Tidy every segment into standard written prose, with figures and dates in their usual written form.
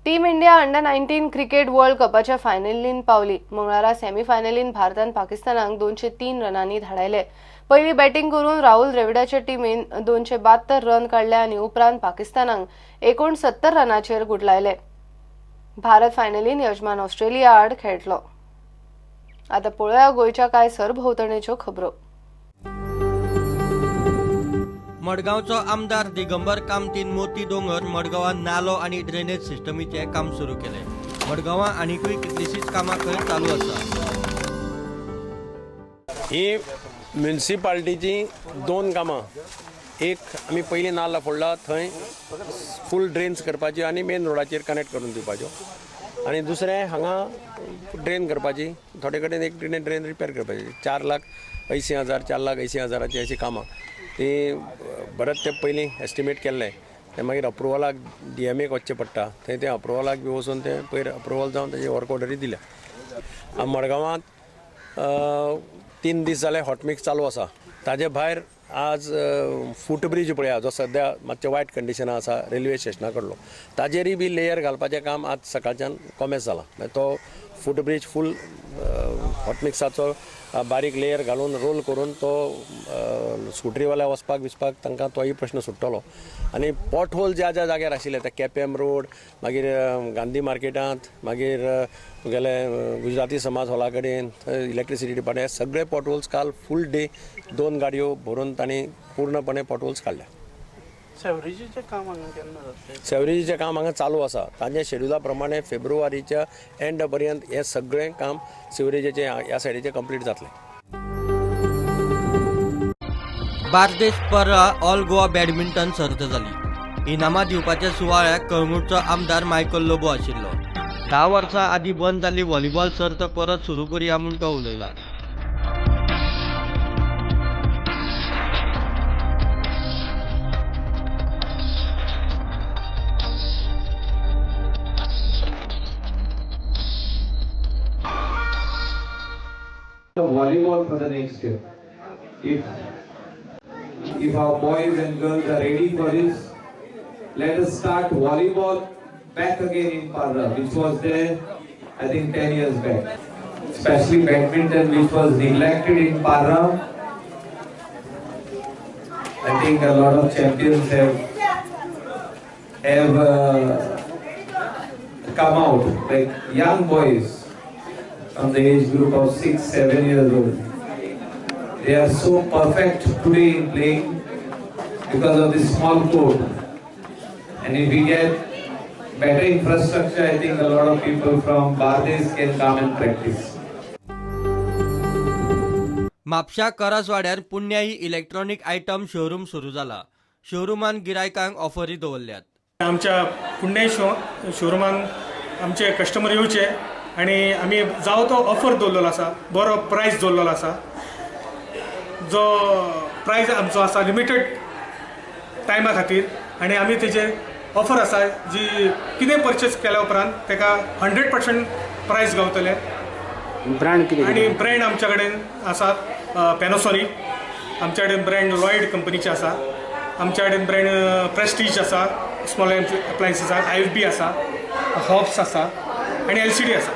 Team India under 19 cricket world कपाच्या फायनलीन पावली. मंगळारा सेमीफायनलीन भारतान पाकिस्तानाक 203 रनांनी धाडायले. पयली बॅटींग करून राहुल द्रविडाच्या टिमीन 272 रन काडले आनी उपरांत पाकिस्तानाक 69 रनाचेर गुटलायले. भारत फायनलीन यजमान ऑस्ट्रेलिया आड खेळटलो. आता पळोवया गोंयच्या कांय सरभोंवतणेच्यो खबरो. मडगांवचो आमदार दिगंबर कामतीन मोती दोंगर मडगांवां नालो आनी ड्रेनेज सिस्टमीचें काम सुरू केलें. मडगांवां आनिकूय कितलींशींच कामां खंय चालू आसा. ही म्युनिसिपालिटीची दोन कामां, एक आमी पयलीं नाल्ल फोडला थंय फूल ड्रेन्स करपाची आनी मेन रोडाचेर कनेक्ट करून दिवपाच्यो, आनी दुसरें हांगा ड्रेन करपाची, थोडे कडेन एक ड्रेन रिपेर करपाची. 4,80,000 4,80,000 अशीं कामां ती बरेंच ते पयलीं एस्टिमेट केल्लें, तें मागीर अप्रुवलाक डीएमएक वचचें पडटा, थंय तें अप्रुवलाक बी वचून तें पयर अप्रुवल जावन तेजे वर्क ऑर्डरी दिल्या. मडगांवांत 3 दीस जाले हॉटमिक्स चालू आसा. ताजे भायर आज फूट ब्रीज पळया जो सद्या मातशें वायट कंडिशनान आसा रेल्वे स्टेशना कडलो, ताजेरूय बी लेयर घालपाचें काम आज सकाळच्यान कॉमेस जालां. तो फूट ब्रीज फूल हॉटमिक्साचो बारीक लेयर घालून रोल करून तो स्कुटरीवाल्या वचपाक बिचपाक तांकां तोय प्रश्न सुट्टलो. आनी पॉट होल ज्या ज्या जाग्यार आशिल्ले ते केपेम रोड, मागीर गांधी मार्केटांत, मागीर तुगेले गुजराती समाज हॉला कडेन, इलेक्ट्रिसिटी डिपार्टमेंट, सगळे पॉट होल्स काल फूल डे 2 गाडयो भरून तांणी पूर्णपणे पॉट होल्स काडल्या. सेवरेजीचें काम हांगा केन्ना जातलें? सेवरेजीचें काम हांगा चालू आसा. तांच्या शेड्युला प्रमाणे फेब्रुवारीच्या एंड पर्यंत हें सगळें काम सिवरेजीचें ह्या सायडीचें कंप्लीट जातलें. बार्देश पर्रा ऑल गोवा बॅडमिंटन सर्त जाली. इनामां दिवपाच्या सुवाळ्याक कळंगूटचो आमदार मायकल लोबो आशिल्लो. 10 वर्सां आदीं बंद जाल्ली व्हॉलीबॉल सर्त परत सुरू करुया म्हूण तो उलयला. The volleyball for the next year. If our boys and girls are ready for this, let us start volleyball back again in Parra, which was there, I think, 10 years back. Especially badminton, which was neglected in Parra. I think a lot of champions have come out, like young boys from the age group of 6-7 years old. They are so perfect today in playing because of this small court. And if we get better infrastructure, I think a lot of people from Bardez can come and practice. म्हापशा करासवाड्यार पुण्याई electronic item showroom सुरू जाला. शोरुमान गिरायकांक ऑफरी दवरल्यात. आमच्या पुण्याई शोरुमान आमचे customer येवचे आनी आमी जावो तो ऑफर दवरलेलो आसा, बरो प्रायस दवरलेलो आसा. जो प्रायस आमचो आसा लिमिटेड टायमा खातीर, आनी आमी तेजेर ऑफर आसा जी कितें परचेस केल्या उपरांत ताका 100% प्रायस गावतले. ब्रँड कितें? आनी ब्रँड आमच्या कडेन आसा पॅनासॉनीक, आमच्या कडेन ब्रँड लॉयड कंपनीचे आसा, आमच्या कडेन ब्रँड प्रेस्टीज आसा, स्मॉल एप्लायन्सीस आसा, IFB आसा, हॉब्स आसा आनी LCD आसा,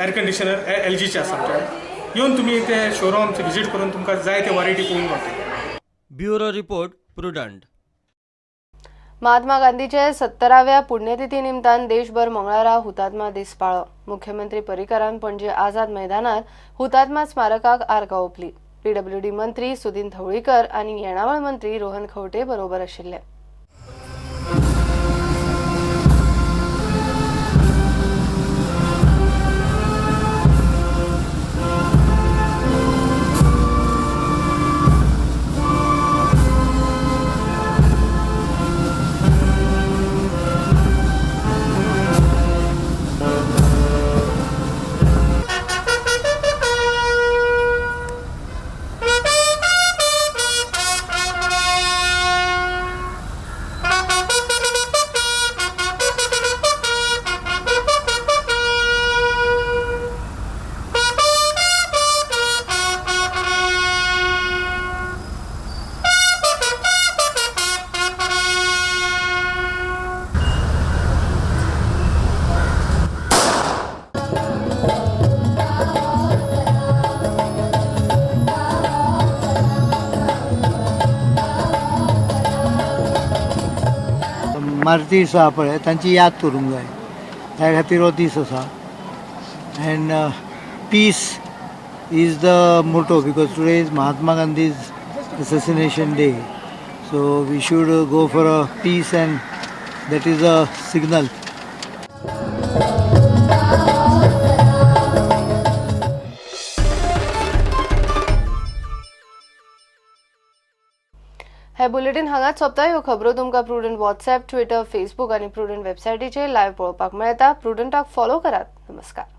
एअर कंडिशनर LGचे आसा. आमच्या कडेन येवन तुमी ते शोरूम आमचे विजीट करून तुमकां जाय ते वरायटी पळोवंक गावतली. Bureau report, Prudent. Mahatma गांधीचे 70व्या पुण्यतिथी निमतान देशभर मंगळारा हुतात्मा दीस पाळ्ळो. मुख्यमंत्री पर्रीकारान पणजे आझाद मैदानार हुतात्मा स्मारकाक आर्गां ओंपली. PWD मंत्री सुदिन ढवळीकर आनी येणावळ मंत्री रोहन खंवटे बरोबर आशिल्ले. मार्तीर्स आहा पळय तांची याद करूंक जाय. त्या खातीर हो दीस आसा. And peace is the motto because today is Mahatma Gandhi's assassination day. So we should go for a peace and that is a signal. हे बुलेटीन हांगाच सोंपता. ह्यो खबरो तुमकां प्रुडंट वॉट्सॅप, ट्विटर, फेसबूक आनी प्रुडंट वेबसायटीचेर लायव्ह पळोवपाक मेळटा. प्रुडंटाक फॉलो करात. नमस्कार.